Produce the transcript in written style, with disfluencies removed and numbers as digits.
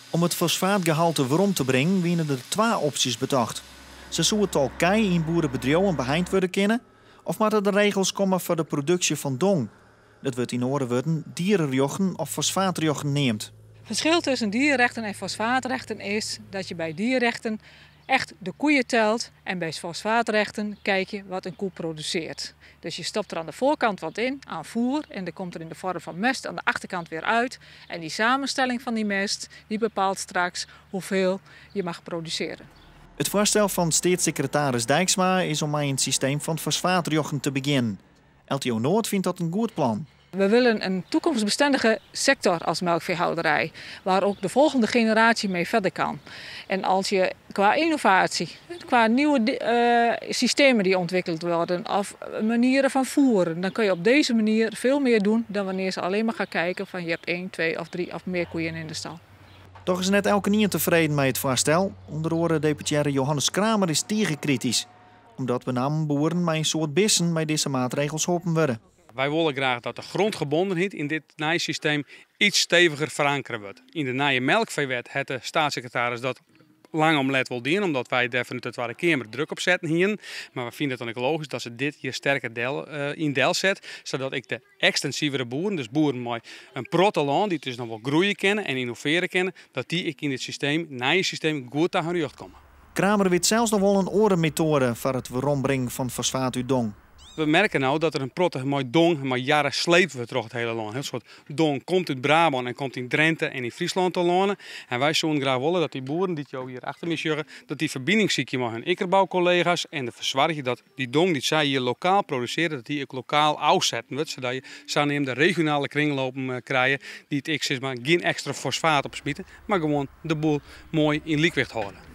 Om it fosfaatgehalte werom te bringen wiene der twa opsjes betocht. Sa soe it tal kij yn boerebedriuwen beheind wurde kinne of moatte der regels komme foar de produksje fan dong. Dat wurdt yn oare wurden diererjochten of fosfaatrjochten neamd. Verschil tussen dierrechten en fosfaatrechten is dat je bij dierrechten echt de koeien telt en bij fosfaatrechten kijk je wat een koe produceert. Dus je stopt er aan de voorkant wat in, aan voer, en dat komt er in de vorm van mest aan de achterkant weer uit. En die samenstelling van die mest, die bepaalt straks hoeveel je mag produceren. It foarstel fan steatssekretaris Dijksma is om mei in systeem fan fosfaatrjochten te begjinnen. LTO Noord fynt dat in goed plan. We willen een toekomstbestendige sector als melkveehouderij, waar ook de volgende generatie mee verder kan. En als je qua innovatie, qua nieuwe systemen die ontwikkeld worden of manieren van voeren, dan kun je op deze manier veel meer doen dan wanneer ze alleen maar gaan kijken van je hebt 1, 2 of 3 of meer koeien in de stal. Toch is net elkenien tefreden mei it foarstel. Under oare deputearre Johannes Kramer is tige kritysk, omdat benammen boeren mei in soad bisten mei dizze maatregels holpen wurde. Wy wolle graach dat de grondgebondenheid yn dit nije systeem iets steviger ferankere wurdt. Yn de nije melkfeewet hat de steatssekretaris dat lang om let wol dien, omdat wy dêr fanút de Twadde Keamer druk op setten hienen. Mar we fine it dan ek logysk dat se dit hjir sterker yn delset, sadat ek de ekstensivere boeren, dus boeren mei in protte lân dy't dus noch wol groeie kinne en ynnovearje kinne, dat dy ek yn dit systeem, nije systeem, goed ta har rjocht komme. Kramer wit sels noch wol in oare metoade foar it werombringen fan fosfaat út dong. We merke no dat der in protte mei dong en mei jarre sleept wurdt troch it hiele lân. In hiel soad dong komt út Brabân en komt yn Drinte en yn Fryslân telâne. En wy soenen graach wolle dat dy boeren dy't jo hjir achter my sjogge, dat dy ferbining sykje mei hun ikkerboukollega's en derfoar soargje dat dy dong dy't sy hjir lokaal produsearje, dat dy ek lokaal ôfsetten wurdt, sadat je saneamde regionale kringlopen krije dy't ek sis mar gjin ekstra fosfaat opsmite, mar gewoan de boel moai yn lykwicht hâlde.